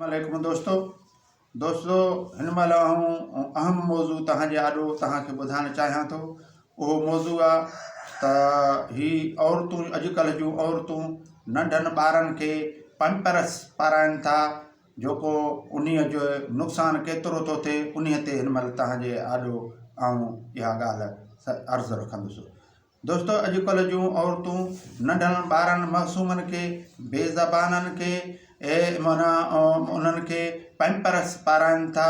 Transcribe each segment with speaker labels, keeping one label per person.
Speaker 1: عليڪم دوستو دوستو هن مهل آئون اهم موضوع توهان جي آڏو توهان کي ٻڌائڻ چاهيان ٿو اهو موضوع آ ته هي عورتون اڄڪلهه جون عورتون ننڍن ٻارن کي پمپرس پارائن ٿا جيڪو انهي جو نقصان ڪيترو ٿو ٿئي انهي تي هن مهل توهان جي آڏو آئون اها ڳالهه عرض رکندس دوستو اڄڪلهه جون عورتون ننڍن ٻارن معصومن کي بي زبانن کي معنيٰ انهن کي پيمپرس پارائن ٿا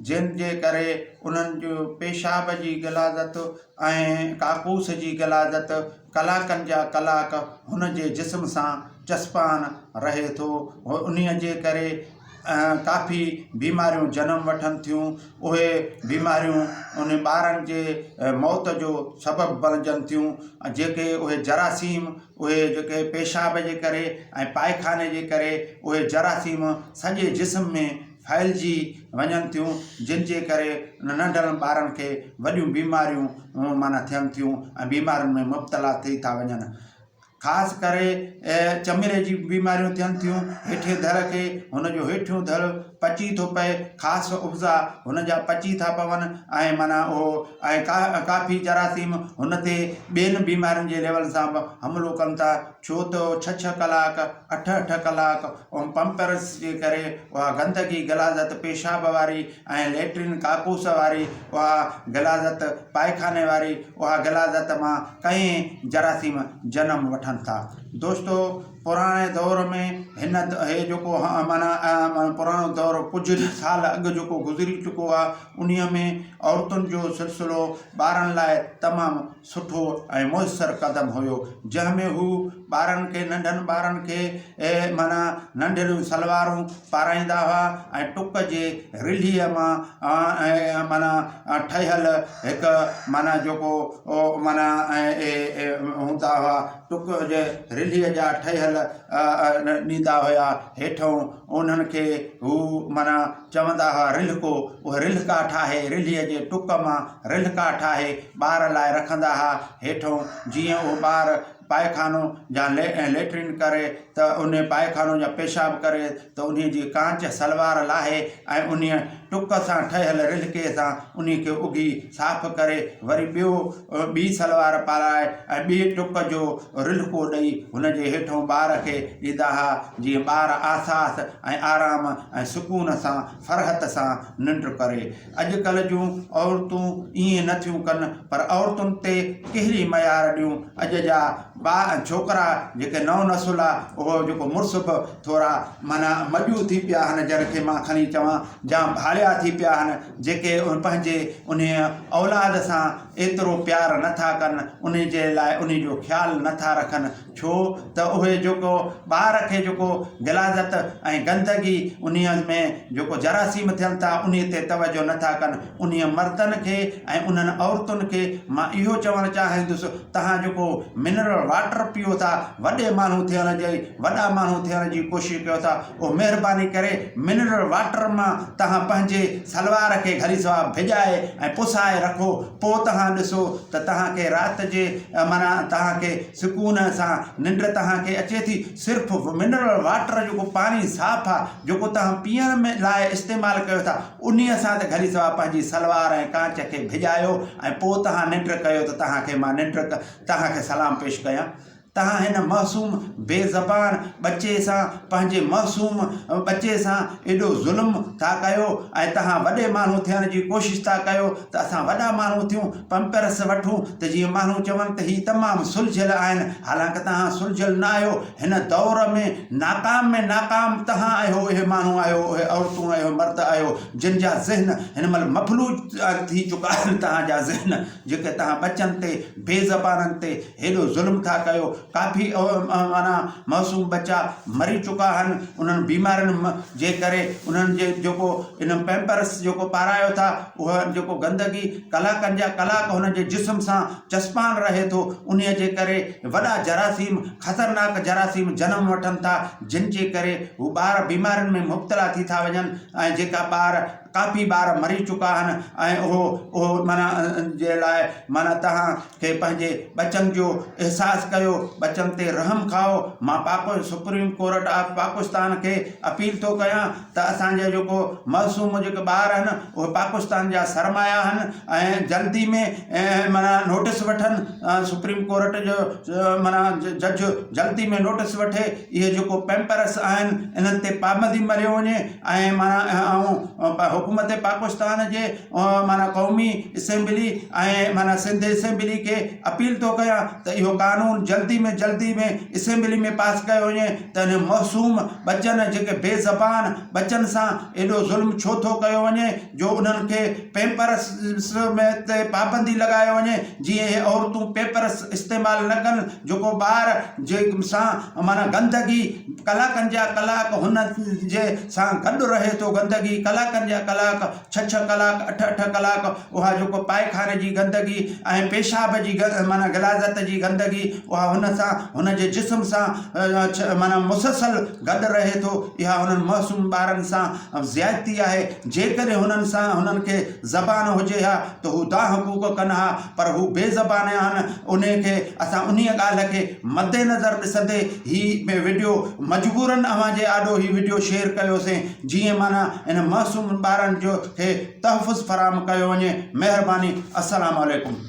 Speaker 1: جن جي ڪري انهن جو پيشاب جي غلاظت ۽ ڪاڪوس جي غلاظت ڪلاڪن جا ڪلاڪ هن جي جسم سان چسپان رهي ٿو انهي جي ڪري ڪافي بيماريون جنم وٺن ٿيون اهي بيماريون ان ٻارن جي موت جو سبب بڻجن ٿيون ۽ جيڪي اهي جراثيم اهي جيڪي پيشاب جي ڪري ۽ پائخاني جي ڪري اهي جراثيم سڄي جسم ۾ ڦهلجي وڃن ٿيون جن جي ڪري ننڍن ٻارن کي وڏيون بيماريون معنيٰ ٿين ٿيون ۽ بيمارين ۾ مبتلا ٿي ٿا وڃن. خاص ڪري چمڙي جي بيماريون ٿين ٿيون هيٺين ڌر کي هن جو هيٺيون ڌر پچي ٿو پئي خاص عضوا هن جا پچي ٿا پون ۽ معنيٰ اهو ۽ ڪافي جراثيم هن تي ٻين بيمارين جي ليول سان به حملو ڪن ٿا ڇو ته ڇهه ڇهه ڪلاڪ اٺ اٺ ڪلاڪ پمپرس جي ڪري اها گندگي غلاظت پيشاب واري ۽ ليٽرين ڪاڪوس واري اها غلاظت پائخاني واري اها غلاظت مان ڪئين جراثيم جنم وٺن ٿا. دوستو پراڻي دور ۾ هن هي جيڪو معنيٰ پراڻو دور ڪجهه سال اڳ جيڪو گذري چڪو آهي انهيء ۾ عورتن جو سلسلو ٻارن لاء تمام سٺو ۽ موثر قدم هيو جنهن ۾ هو ٻارن کي ننڍن ٻارن کي معنيٰ ننڍڙيون سلوارون پارائيندا هئا ۽ ٽڪ جي رلهيء مان معنيٰ ٺهيل هڪ معنيٰ جيڪو معنيٰ هوندا هئا ٽڪ جي رلهيء جا ٺهيل ڏيندا هيا هيٺئون انهن کي هو معنيٰ چوندا هئا رلهڪو اهي رلهڪا ٺاهي رلهيء جي ٽڪ مان رلهڪا ٺاهي ٻار لاء رکندا هئا هيٺئون جيئن اهو ٻار پائخانو يا ليٽرين ڪري ته ان پائخانو يا پيشاب ڪري ته انهي جي ڪانچ سلوار لاهي ۽ انهي ٽڪ سان ٺهيل رلهڪي سان انهي کي اگهي صاف ڪري وري ٻيو ٻي سلوار پارائي ۽ ٻي ٽڪ جو رلهڪو ڏئي هن جي هيٺئون ٻار کي ڏيندا ها جيئن ٻار آساس ۽ آرام ۽ سڪون سان فرحت سان ننڊ ڪري. اڄڪلهه جون عورتون ائين نه ٿيون ڪن پر عورتن تي ڪهڙي ميار ڏيون اڄ جا ٻا ڇوڪرا جيڪي نئون نسل آ اهو جيڪو مڙس به ٿورا معنيٰ مڄو ٿي پيا آهن جن کي مان کڻي چوان جا ڀاڙيا ٿي پيا آهن جيڪي پنهنجي انهيء اولاد سان ايترو پيار نه ٿا ڪن انهي جي لاء انهي جو خيال نه ٿا رکن ڇو ته اهي جيڪو ٻار کي جيڪو غلاظت ۽ گندگي انهيء ۾ جيڪو جراثيم ٿين ٿا انهيء تي توجه نه ٿا ڪن. انهيء مردن کي ۽ انهن عورتن کي مان اهو چوڻ چاهيندس تهان جيڪو منرل واٽر پيئو ٿا وڏي ماڻهو ٿيڻ جي وڏا ماڻهو ٿيڻ جي ڪوشش ڪيو ٿا اهو مهرباني ڪري منرل واٽر مان تهان پنهنجي سلوار کي گهڙي سوا ڀڄائي ۽ پسائي رکو پوء توهان ڏسو ته توهان کي رات جي معنيٰ توهان کي سڪون سان ننڊ توهان کي اچي ٿي صرف منرل واٽر جيڪو پاڻي صاف آ جيڪو توهان پيئڻ ۾ لاء استعمال ڪيو ٿا انهيء سان ته گهڙي سوا پنهنجي سلوار ۽ ڪانچ کي ڀڄايو ۽ پوء توهان ننڊ ڪيو ته توهان کي مان ننڊ توهان کي سلام پيش ڪيان. توهان هن معصوم بي زبان ٻچي سان پنهنجي معصوم ٻچي سان ايڏو ظلم ٿا ڪيو ۽ توهان وڏي ماڻهو ٿيڻ جي ڪوشش ٿا ڪيو ته اسان وڏا ماڻهو ٿيون پمپرس وٺون ته جيئن ماڻهو چون ته هي تمام سلجهيل آهن حالانڪه توهان سلجهيل نه آهيو هن دور ۾ ناڪام ۾ ناڪام توهان آهيو اهي ماڻهو آهيو اهي عورتون آهيو مرد آهيو جن جا ذهن هن مهل مفلوج ٿي چڪا آهن توهان جا ذهن جيڪي توهان ٻچن تي بي زبانن تي هيڏو ظلم ٿا ڪيو، ڪافي معنيٰ معصوم ٻچا مري چڪا آهن انهن بيمارين جي ڪري انهن جي جيڪو ان پيمپرس جيڪو پارايو ٿا اها جيڪو گندگي ڪلاڪن جا ڪلاڪ هن جي جسم سان چسپان رهي ٿو انهي جي ڪري وڏا جراثيم خطرناڪ جراثيم جنم وٺن ٿا جن جي ڪري هو ٻار بيمارين ۾ مبتلا ٿي ٿا وڃن ۽ جيڪا ٻار. ڪافي ٻار مري چڪا آهن ۽ اهو اهو معنيٰ جي لاء معنيٰ توهان کي پنهنجي ٻچن جو احساس ڪيو ٻچن تي رحم کائو مان پاڪ سپريم ڪورٽ آف پاڪستان کي اپيل ٿو ڪيان ته اسان جا جيڪو معصوم جيڪي ٻار آهن اهي پاڪستان جا سرمايا آهن ۽ جلدي ۾ معنيٰ نوٽس وٺن سپريم ڪورٽ جو معنيٰ جج جلدي ۾ نوٽس وٺي اهي جيڪو پيمپرس آهن انهن تي پابندي مڙهيو وڃي ۽ معنيٰ آئون حڪومت پاڪستان جي معنيٰ قومي اسيمبلي ۽ معنيٰ سنڌ اسيمبلي کي اپيل ٿو ڪيان ته اهو قانون جلدي ۾ جلدي ۾ اسيمبلي ۾ پاس ڪيو وڃي ته انهن معصوم ٻچن جيڪي بي زبان ٻچن سان ايڏو ظلم ڇو ٿو ڪيو وڃي جو انهن کي پيمپرس ۾ تي پابندي لڳايو وڃي جيئن اهي عورتون پيمپرس استعمال نه ڪن جيڪو ٻار جي سان معنيٰ گندگي ڪلاڪن جا ڪلاڪ هن جي سان گڏ رهي ٿو گندگي ڪلاڪن جا ڪلاڪ ڇهه ڇهه ڪلاڪ اٺ اٺ ڪلاڪ اها جيڪو پائخاني جي گندگي ۽ پيشاب جي معنيٰ غلاظت جي گندگي اها هن سان هن جي جسم سان معنيٰ مسلسل گڏ رهي ٿو اها هنن معصوم ٻارن سان زيادتي آهي جيڪڏهن هنن سان هنن کي زبان هجي ها ته هو دانهن ڪوڪ ڪن ها پر هو بي زبان آهن انهي کي اسان انهي ڳالهه کي مد نظر ڏسندي هي وڊيو مجبورن اوهان جي آڏو هي وڊيو شيئر ڪيوسين جيئن معنيٰ ان معصوم ٻارن جو کي تحفظ فراهم ڪيو وڃي مهرباني السلام عليڪم.